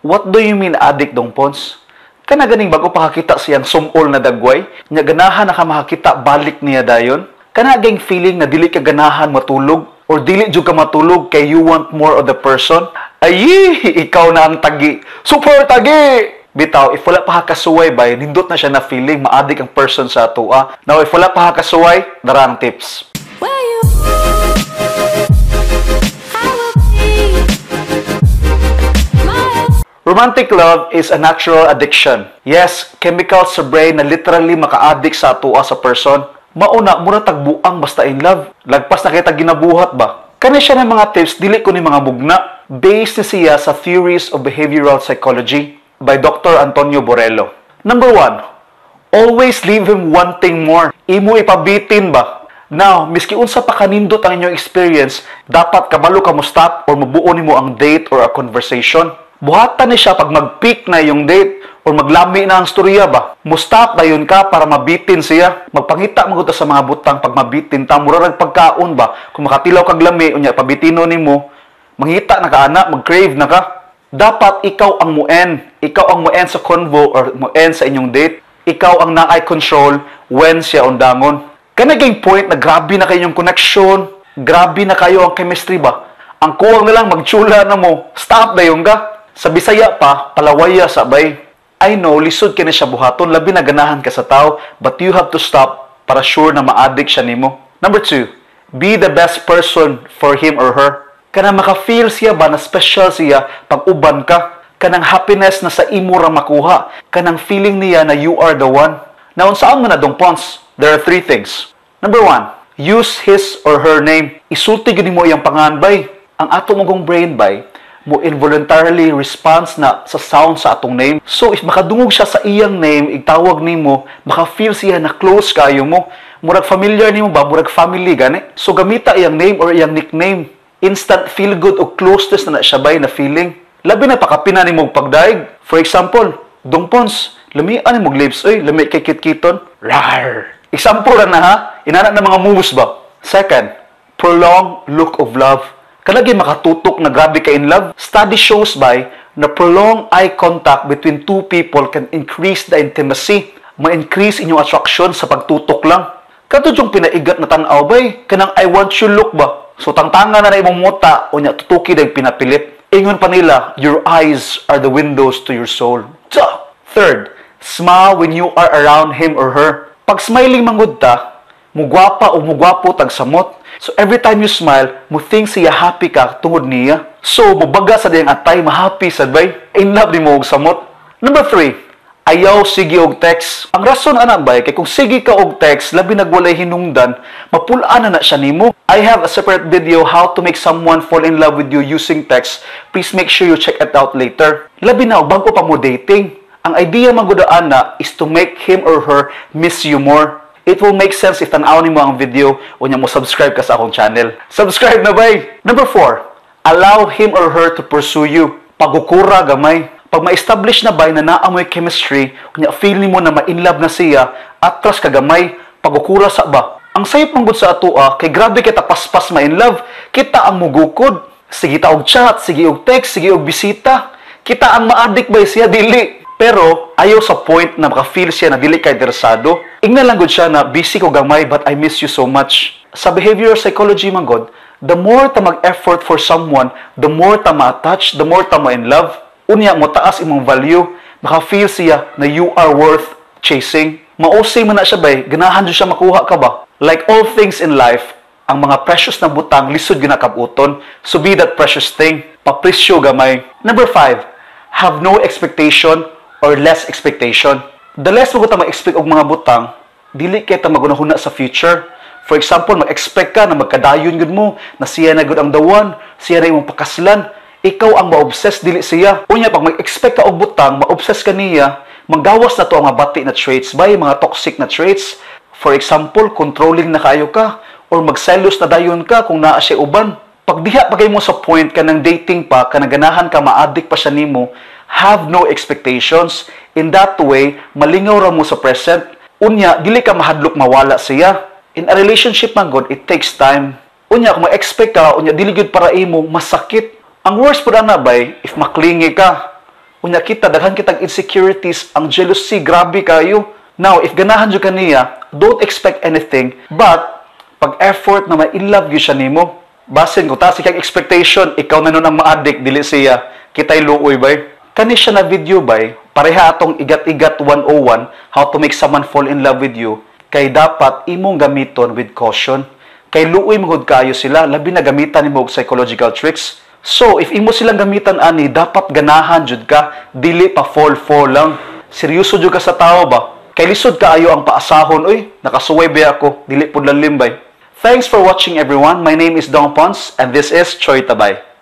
What do you mean addict, Dong Pons? Kana ganing bago pa kakita siyang sumol na dagway, nya ganahan na ka makakita balik niya dayon? Kana gang feeling na dili ka ganahan matulog or dili jud ka matulog kay you want more of the person? Ay, ikaw na ang tagi. Super tagi! Bitaw, if wala pa kasuway bay, nindot na siya na feeling, ma-addict ang person sa atoa. Now, if wala pa kasuway, dara ang tips. Where you I will be my Romantic love is a natural addiction. Yes, chemicals sa brain na literally maka-addict sa atoa sa person. Mauna, mura tagbuang basta in love. Lagpas na kita ginabuhat ba? Kani siya ng mga tips, dili ko ni mga mugna. Based ni siya sa Theories of Behavioral Psychology by Dr. Antonio Borello. Number 1, always leave him wanting more. Imo ipabitin ba? Now, miski unsa pa kanindot ang inyong experience, dapat kabalo ka mo stop or mabuo nimo ang date or a conversation. Buhatan ni siya pag mag-peak na yung date or maglami na ang storya ba. Mo-stop dayon ka para mabitin siya. Magpangita man gud ta sa mga butang pag mabitin ta, mura rag pagkaon ba. Kung makatilaw kag lami unya pabitino nimo, mangita na ka ana, mag-crave na ka. Dapat ikaw ang mo-end. Ikaw ang mo-end sa convo or mo-end sa inyong date. Ikaw ang naay control when siya undangon. Kanaging point na grabe na kayo yung connection, grabe na kayo ang chemistry ba? Ang kuwang na lang, magtsula na mo, stop na yung ka. Sa Bisaya pa, palawaya sabay. I know, lisod kini siya buhaton, labi na ganahan ka sa tao, but you have to stop para sure na ma-addict siya nimo. Number 2, be the best person for him or her. Kanang maka-feel siya ba na special siya pag uban ka. Kanang happiness na sa imo ra makuha. Kanang feeling niya na you are the one. Now, unsaan man na, Dong Pons? There are three things. Number 1, use his or her name. Isulti gyud nimo iyang pangan bay. Ang ato mong brain bay, mo involuntarily response na sa sound sa atong name. So, if makadungog siya sa iyang name, igtawag nimo, maka-feel siya na close kayo mo. Murag familiar nimo ba? Murag family gani. So, gamita iyang name or iyang nickname. Instant feel good o closeness na na siya bay na feeling. Labi na pakapina nimo og pagdaig. For example, Dong Pons, lamian nimo og lips, oy, lami kay kitkiton. Rar. Example ra na ha, inana na mga moves ba. Second, prolong look of love. Kanagi makatutok na grabe ka in love. Study shows by na prolonged eye contact between two people can increase the intimacy. Ma-increase inyong attraction sa pagtutok lang. Kato yung pinaigat na tan-aw bay, kanang "I want you" look ba. So tangtanga na na imong mota o nya tutuki dag pinapilit. Ingon pa nila, your eyes are the windows to your soul. Tsa! Third, smile when you are around him or her. Pag smiling mangud ta, mugwapa o mugwapo tag samot. So every time you smile, mo think siya happy ka tungod niya. So mubaga sa diyang atay, mahappy sad bay. In love nimo og samot. Number 3, ayaw sige og text. Ang rason ana bay kay kung sige ka og text, labi nagwalay hinungdan, mapulaan na na siya nimo. I have a separate video how to make someone fall in love with you using text. Please make sure you check it out later. Labi na og bago pa mo dating. Ang idea man gud ana is to make him or her miss you more. It will make sense if tan-aw nimo ang video o nya mo subscribe ka sa akong channel. Subscribe na bay. Number 4, allow him or her to pursue you. Pagukura gamay. Pag ma-establish na bay na naamoy chemistry, unya feel nimo na ma-inlove na siya, atras ka gamay, pagukura sa ba. Ang sayop man gud sa atoa, kay grabe kita paspas ma-inlove, kita ang mugukod. Sige ta og chat, sige og text, sige og bisita. Kita ang ma-addict bay, siya dili. Pero ayaw sa point na maka-feel siya na dili ka interesado. Ingnan lang gud siya na busy ko gamay but I miss you so much. Sa behavioral psychology man gud, the more ta mag-effort for someone, the more ta ma-attach, the more ta ma-in love. Unya mo taas imong value, maka-feel siya na you are worth chasing. Mausay man na siya bay, ganahan jud siya makuha ka ba? Like all things in life, ang mga precious na butang lisod ginakabuton. So be that precious thing. Papresyo gamay. Number 5, have no expectation or less expectation. The less mo ta mag-expect og mga butang, dili kay ta magunahuna sa future. For example, mag-expect ka na magkadayon gud mo, na siya na gud ang the one, siya na imong pakaslan. Ikaw ang ma-obsess, dili siya. Unya, pag mag-expect ka og butang, ma-obsess ka niya, manggawas na to ang mga bati na traits bay, mga toxic na traits. For example, controlling na kayo ka, or magselos na dayon ka kung naa siya uban. Pagdiha pa kay mo sa point ka ng dating pa, ka naganahan ka, ma-addict pa siya nimo, have no expectations. In that way, malingaw ra mo sa present. Unya, dili ka mahadlok mawala siya. In a relationship man god, it takes time. Unya, kung ma-expect ka, unya, dili gyud para imo, masakit. Ang worst po na bay, if maklingi ka. Unya kita, daghan kitag insecurities, ang jealousy, grabe kayo. Now, if ganahan jud ka niya, don't expect anything, but pag effort na ma-in love gyud siya nimo. Basin kung taas kag expectation, ikaw na nun ang ma-addict, dili siya. Kita'y luoy bay. Kani siya na video bay, pareha atong igat-igat 101, how to make someone fall in love with you, kay dapat imong gamiton with caution. Kay luoy magud kaayo sila, labi na gamitan nimo og psychological tricks. So, if imo silang gamitan ani, dapat ganahan jud ka, dili pa fall fall lang. Seryoso jud ka sa tao ba? Kay lisod kaayo ang paasahon, uy, nakasuway ba ako, dili pud lalim bay. Thanks for watching, everyone. My name is Dong Pons and this is Choi Tabay.